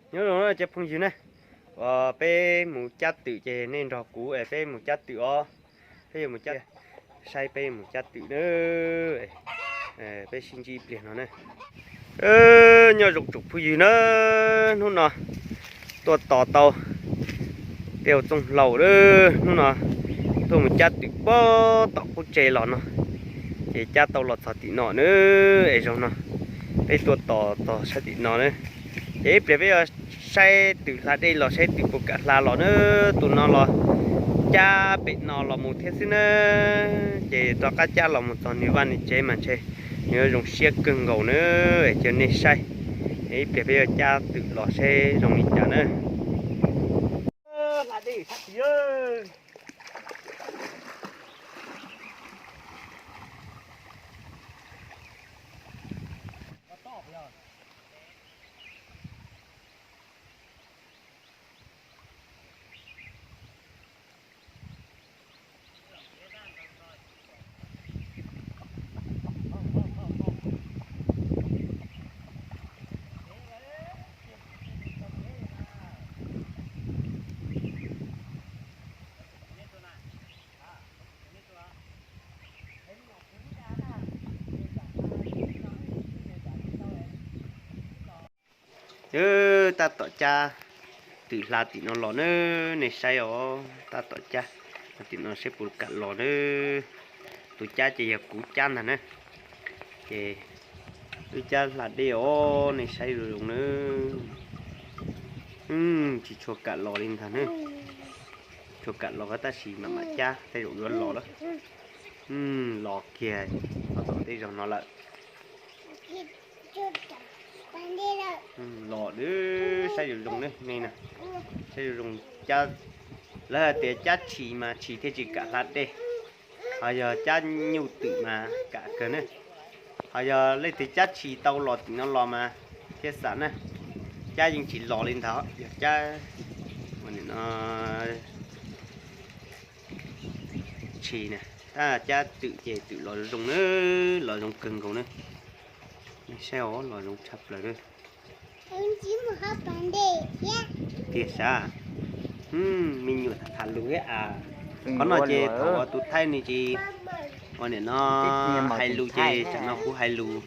Nyob zoo cov phooj ywg na, uas peb mus cab twm ces nej nrog kuv es peb mus cab twm os. Peb yuav mus cab, saib peb mus cab twm na. Peb sib ntsib ib pliag no na. Nyob zoo tsoom phooj ywg na, hnub no tuaj tos tau tej txooj hlauv na, hnub no tuaj mus cab twm puag tom qub tsev los no, ces cab tau los txog tim no na. Es zaum no peb tuaj tos txog sab tim no na, ces ib pliag peb yuav saib twm hla dej los saib twm puas kam hla los na. Tus no los cab pem no los mus thiab xwb na, ces rov qab cab los mus txog nws vaj nws tsev mas ntshe nws yuav zoo siab kawg nkaus na. Cia nej saib, ib pliag peb yuav cab twm los saib zoo li cas na. Tab tom cab twm hla tim no los na, nej saib os, tab tom cab tim no saib puas kam los na. Tus cab ces yog kuv cab ntag na, ces wb cab hla dej os, nej saib zoo zoo na. Tsis tshua kam los li ntag na, tshua kam los tab sis mam mam cab tej zaum yuav los lawm. Los kiag los tom tej zaum no lawm. Los na, saib zoo zoo ne, nej na, saib zoo zoo. Lawv hais tias cab tshis mas tshis thiaj tsis kam hla dej, ho yog cab nyuj twm mas kam kawg ne. Ho yog leej twg cab tshis tau los tim no los mas thiaj xam na, cab yeej tsis los li ntawd. Yog cab ua nim no tshis na, tab cab twm ces twm los zoo na, los zoo kawg nkaus na. Nej saib os, los zoo tshaj plaws na. Tiag sav, me nyuam tham lus thiab as. Qhov no ces thaum uas tus thaij nws tsis ua nim no hais lus ces tsam no kuv hais lus,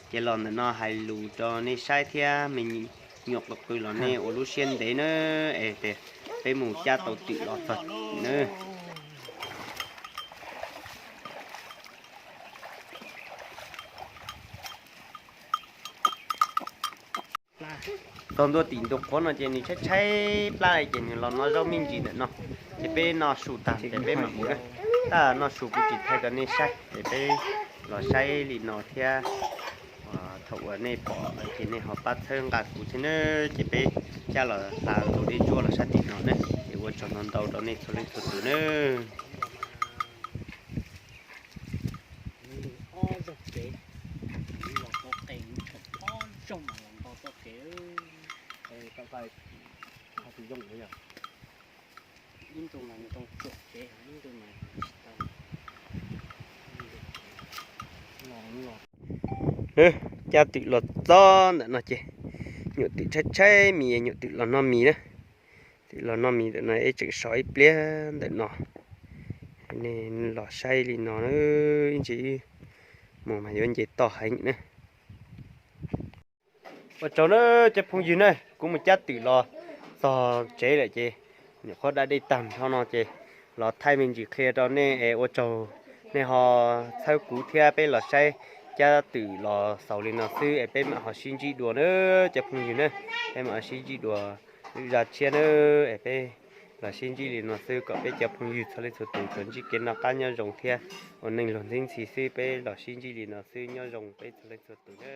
ces los ntawm no hais lus rau nej saib thiab me nyuam qw qw los nej ua lub siab ntev na, es peb mus cab tau twm los txog na. Txog ntua tim ntug qhuav no ces nws tshaib tshaib plab li ces nws los noj zaub me ntsis ntawm no, ces peb noj su tag ces peb mam mus na. Tab noj su kuv tsis thaij rau nej saib, ces peb los saib li no thiab. Thaum uas nej pom ces nej ho pab txhawb nqa kuv thiab na, ces peb cab los hla tus dej ntsuab los sab tim no na, ces ua tsaug ntau ntau rau nej txhua leej txhua tus na. Cab twm los txog ntawm no ces nyuam twm tshaib tshaib mis, nyuam twm los noj mis na. Twm los noj mis ntawm no, ib tseem so ib pliag ntawm no. Nej los saib li no, ib ntsis mus mas yuav nce toj heev na. Ua tsaug na cov phooj ywg na, kuv mus cab twm los txog tsev lawm ces nyuam qhuav da dej tag nrho no ces los thaij me ntsis qhia rau nej es ua tsaug nej ho txhawb kuv thiab peb los saib cab twm los xaus li no xwb es peb mam ho sib ntsib dua na cov phooj ywg na. Peb mam ho sib ntsib dua lwm zaj tshiab na, es peb los sib ntsib li no xwb kom peb cov phooj ywg txhua leej txhua tus tsuas ntsib kev noj qab nyob zoo thiab ua neej luag ntxhi xwb. Peb los sib ntsib li no xwb, nyob zoo peb txhua leej txhua tus na.